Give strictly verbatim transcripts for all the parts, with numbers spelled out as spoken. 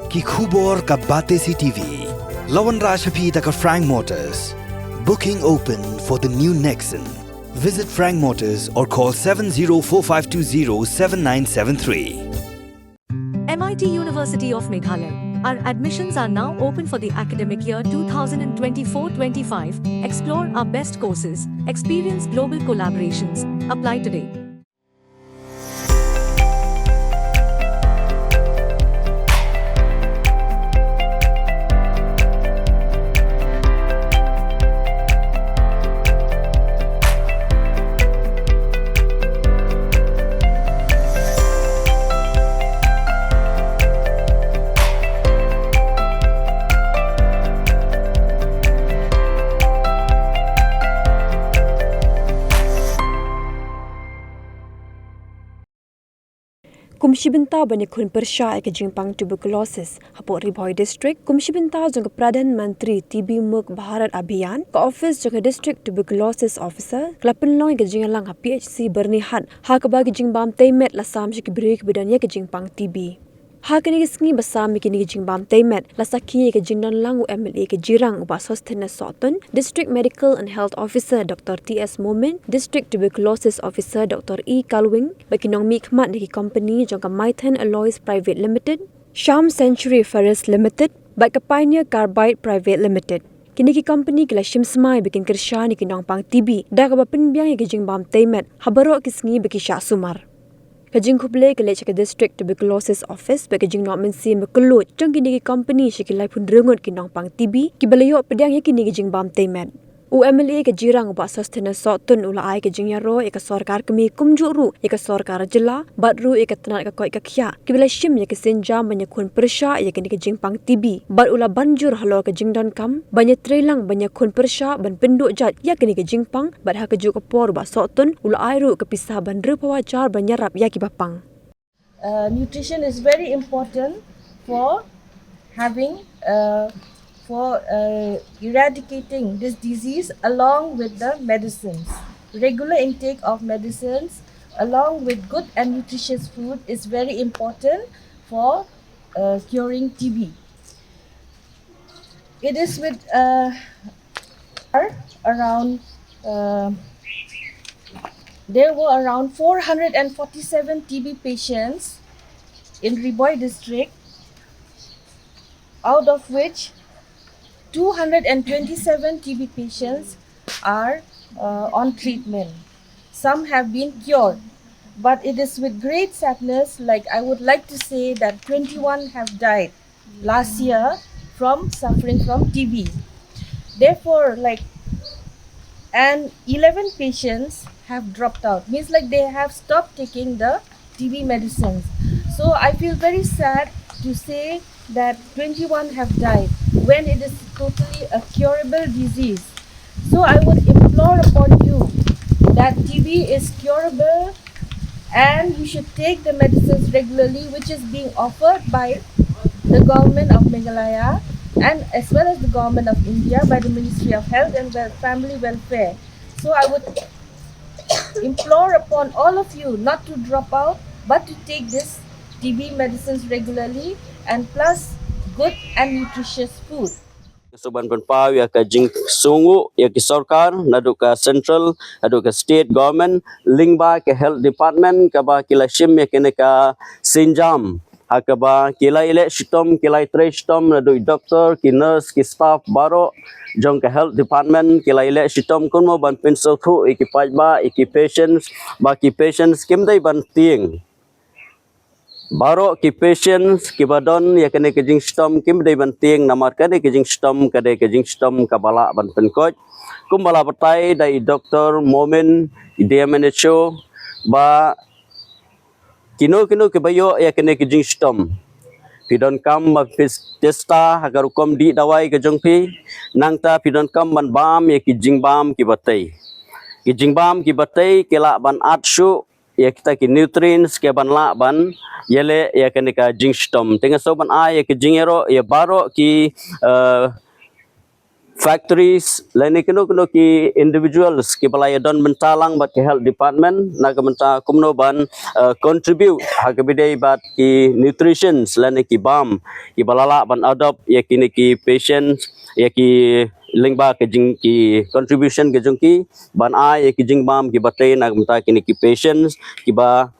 Ki khubor ka Batesi T V. La wanrah sha phi da ka Frank Motors. Booking open for the new Nexon. Visit Frank Motors or call seven zero four five two zero seven nine seven three. M I T University of Meghalaya. Our admissions are now open for the academic year two thousand twenty-four twenty-five. Explore our best courses, experience global collaborations. Apply today. Kum shi bynta ban ïakhun pyrshah ïa ka jingpang tuberculosis hapoh Ri Bhoi District, kum shi bynta jong ka Pradhan Mantri T B Mukt Bharat Abhiyan, ka office jong ka District Tuberculosis Officer ka la pynlong ïa ka jingïalang ha P H C Byrnihat, ha kaba ka jingbam tei met la sam sha ki briew kiba don ïa ka jingpang T B. Ha kane ka sngi ba sam ïa kine ki jingbam tei met, la sakhi ïa ka jingdon lang u M L A ka Jirang u Bah Sosthenes Sohtun, District Medical and Health Officer Doctor T S Momin, District Tuberculosis Officer Doctor E Kalwing, bad ki nongmihkhmat na ki company jong ka Mythen Alloys Private Limited, Sham Century Ferrous Limited, bad ka Pioneer Carbide Private Limited. Kine ki company ki la shim smai ba kin kyrshan ïa ki nongpang T B da kaba pynbiang ïa ka jingbam tei met ha baroh ki sngi ba ki shah sumar. Ka jingkhublei ka leit sha ka District Tuberculosis Office bad ka jingnoh mynsiem ba kylluid jong kine ki company sha ki laiphew hynriew ngut ki nongpang T B kiba la ïoh pdiang ïa kine ki jingbam tei met. U M L A ka Jirang u Bah Sosthenes Sohtun u la ai ka jingïaroh ïa ka sorkar kmie kumjuh ruh ïa ka sorkar jylla bad ruh ïa ka tnat ka koit ka khiah kiba la shim ïa ka sienjam ban ïakhun pyrshah ïa kine ki jingpang T B bad u la ban jur halor ka jingdonkam ban ïatreilang ban ïakhun pyrshah ban pynduh jait ïa kine ki jingpang. Bad ha kajuh ka por u Bah Sohtun u la ai ruh ka pisa ban hynriewphew hajar ban ïarap ïa kiba pang. Uh, nutrition is very important for having, uh, for, uh, eradicating this disease along with the medicines. Regular intake of medicines along with good and nutritious food is very important for, uh, curing T B. It is with, uh, around, uh, there were around four hundred and forty-seven T B patients in Ri Bhoi district, out of which two hundred and twenty-seven T B patients are, uh, on treatment. Some have been cured, but it is with great sadness, like, I would like to say that twenty-one have died last year from suffering from T B. Therefore, like, and eleven patients have dropped out, means, like, they have stopped taking the T B medicines. So I feel very sad to say that twenty-one have died when it is totally a curable disease. So I would implore upon you that T B is curable and you should take the medicines regularly, which is being offered by the government of Meghalaya and as well as the government of India by the Ministry of Health and Wel- Family Welfare. So I would implore upon all of you not to drop out, but to take this T B medicines regularly and plus good and nutritious food. Sngewbha ban pynpaw ïa ka jingsngewnguh ïa ki sorkar, naduh ka central, naduh ka state government, lyngba ka health department, kaba ki la shim ïa kane ka sienjam. Ha kaba ki la ïaleh shitom, ki la trei shitom, naduh i doktor, ki nurse, ki staff baroh jong ka health department, ki la ïaleh shitom kumno ban pynsngewthuh ïa ki paidbah, ïa ki patients, ba ki patients kim dei ban tieng. Baroh ki patients kiba don ïa kane ka jingshitom kim dei ban tieng, namar kane ka jingshitom ka dei ka jingshitom kaba lah ban pynkoit. Kumba la batai da i Doktor Momin, i D M H O, ba kino kino kiba ïoh ïa kane ka jingshitom, phi donkam ban phi testa ha ka rukom dih dawai ka jong phi, nangta phi donkam ban bam ïa ki jingbam kiba tei. Ki jingbam kiba tei ki lah ban at shuh ïa kita ki nutrients kiban lah ban ïaleh ïa kane ka jingshitom. Te nga sngewbha ban ai ïa ka jingïaroh ïa baroh ki, eh, factories lane kino kino ki individuals kiba la ïadon bynta lang bad ki health department na ka bynta kumno ban, uh, contribute ha kaba ïadei bad ki nutritions lane ki bam kiba la lah ban adopt ïa kine ki patients, ïa ki lyngba ka jing ki contribution ka jong ki ban ai ïa ki jingbam kiba tei na ka bynta kine ki patients kiba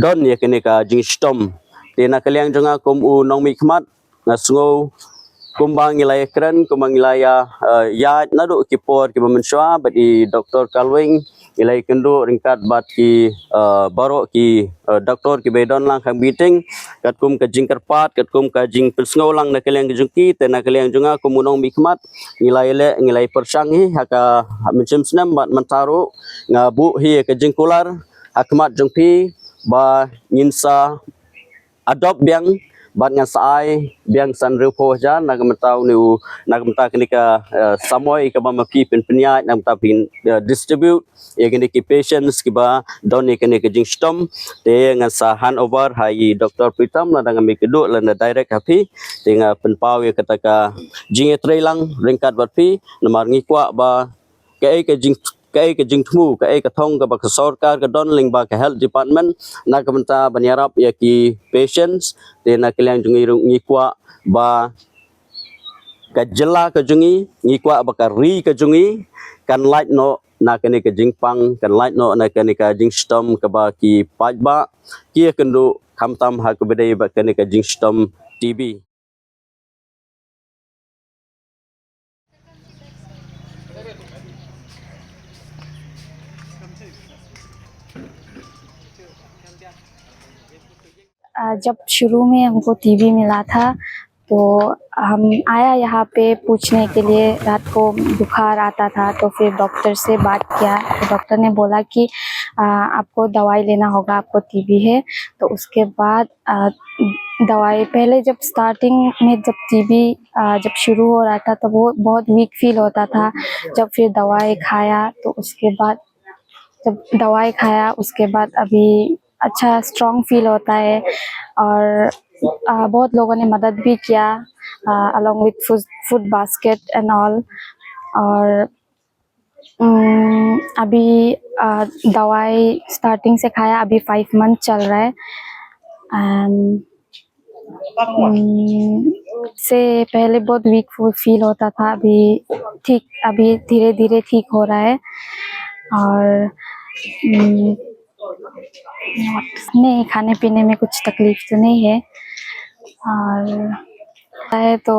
don ïa kane ka jingshitom. Te na ka liang jong nga kum u nongmihkhmat nga sngew kumba ngi la ïakren, kumba ngi la ïa, eh, ïaid naduh ki por kiba mynshuwa bad i Doktor Kalwing, ngi la ïakynduh ryngkat bad ki, eh, baroh ki, eh, doktor kiba don lang ha meeting, katkum ka jingkyrpad, katkum ka jingpynsngew lang na ka liang jong ki, te na ka liang jong nga kum u nongmihkhmat ngi la ïaleh, ngi la ïapyrshang hi ha ka mynshem snem bad mynta ruh nga buh hi ka jingkular ha khmat jong phi ba ngin sa adopt biang bad ngan sa ai biang san hynriewphew hajar na ka bynta une u, na ka bynta kane ka, eh, samoi kaba ma phi phin pynïaid na ka bynta phin, eh, distribute ïa kine ki patients kiba don ïa kane ka jingshitom. Te ngan sa hand over ha i Doktor Pritam lada nga mih kduh lada direct ha phi. Te nga pynpaw ïa kata ka jingïatreilang ryngkat bad phi namar ngi kwah ba kaei ka jing, kaei ka jingthmu, kaei ka thong kaba ka sorkar ka don lyngba ka health department na ka bynta ban ïarap ïa ki patients. Te na ka liang jong ngi ruh ngi kwah ba ka jylla ka jong ngi, ngi kwah ba ka ri ka jong ngi kan lait noh na kane ka jingpang, kan lait noh na kane ka jingshitom kaba ki paidbah ki ïakynduh khamtam ha kaba ïadei bad kane ka jingshitom T B. अ, जब शुरू में हमको टीबी मिला था, तो हम आया यहाँ पे पूछने के लिए। रात को बुखार आता था, तो फिर डॉक्टर से बात किया, तो डॉक्टर ने बोला कि, अ, आपको दवाई लेना होगा, आपको टीबी है। तो उसके बाद, अ, दवाई, पहले जब स्टार्टिंग में जब टीबी, अ, जब शुरू हो रहा था, तब वो बहुत वीक फील होता था। जब फिर दवाई खाया, तो उसके बाद जब दवाई खाया, उसके बाद अभी अच्छा स्ट्रॉन्ग फील होता है। और, अ, बहुत लोगों ने मदद भी किया, अ, along with food, food basket and all। और, उम, अभी, अ, दवाई स्टार्टिंग से खाया, अभी फ़ाइव मंथ चल रहा है। एंड, उम, से पहले बहुत वीक फील होता था, अभी ठीक, अभी धीरे धीरे ठीक हो रहा है। और, उम, नहीं, खाने पीने में कुछ तकलीफ तो नहीं है। और है तो,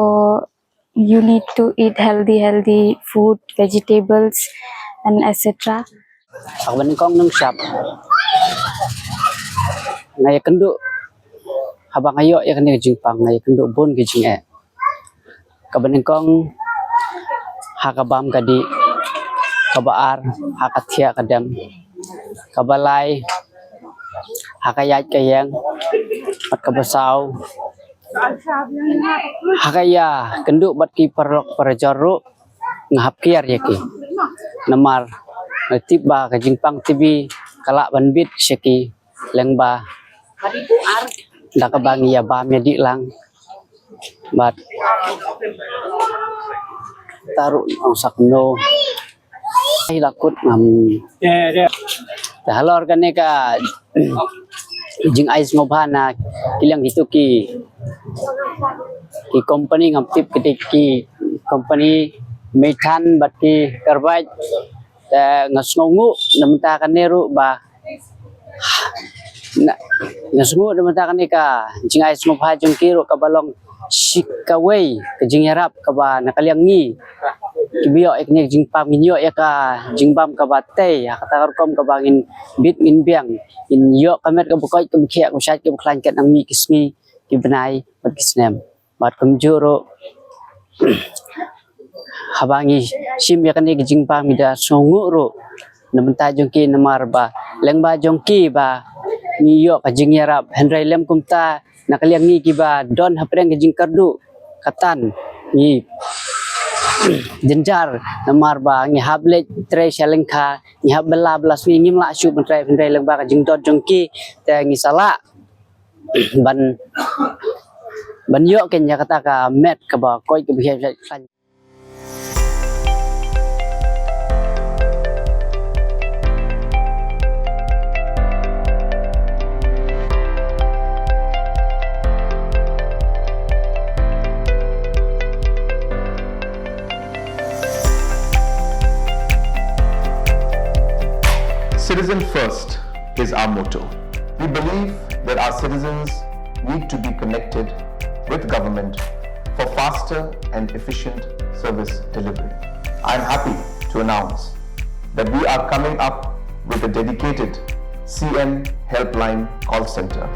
you need to eat healthy, healthy food, vegetables and et cetera. Haba nyngkong nang shap nga ïakynduh, haba nga ïoh ïa kane ka jingpang nga ïakynduh bun ki jingeh. Kaba nyngkong ha ka bam ka dih, kaba ar ha ka thiah ka dem, kaba lai ha ka ïaid ka ïeng, bad kaba saw ha ka ïakynduh bad ki paralok parajor ruh. Nga hap kiar ïa ki namar nga tip ba ka jingpang T B ka lah ban bit sha ki lyngba da kaba ngi ïa bam ïa dih lang. Bad taruh ong sak no. Ai la kut ngam. Te halor kane ka jingai sngewbha na ki liang kitu ki, ki company ngam tip ki, ki company Meithan bad ki Carbide. Te nga sngewnguh na mynta kane ruh ba na, nga sngewnguh na mynta kane ka jingai sngewbha jong ki ruh kaba long shi kawei ka jingïarap kaba na ka liang ngi kiba ïoh ïa kane ka jingpang, ngin ïoh ïa ka jingbam kaba tei ha kata ka rukom kaba ngin bit ngin biang, ngin ïoh ka met kaba koit kaba khiah kaba shait kaba khlaiñ kat nang mih ki sngi ki bnai bad ki snem. Bad kumjuh ruh haba ngi shim ïa kane ka jingbam ngi da sngewnguh ruh na bynta jong ki namar ba lyngba jong ki ba ngi ïoh ka jingïarap, hynrei lem kumta na ka liang ngi kiba don hapdeng ka jingkyrduh katan ngi jynjar namar ba ngi hap leit trei sha lyngkha, ngi hap bylla bylla sngi, ngim lah shuh ban trei, hynrei lyngba ka jingdon jong ki te ngi sa lah ban, ban ïoh keiñ ïa kata ka met kaba koit kaba khiah khlaiñ. Citizen first is our motto. We believe that our citizens need to be connected with government for faster and efficient service delivery. I am happy to announce that we are coming up with a dedicated C M Helpline call center.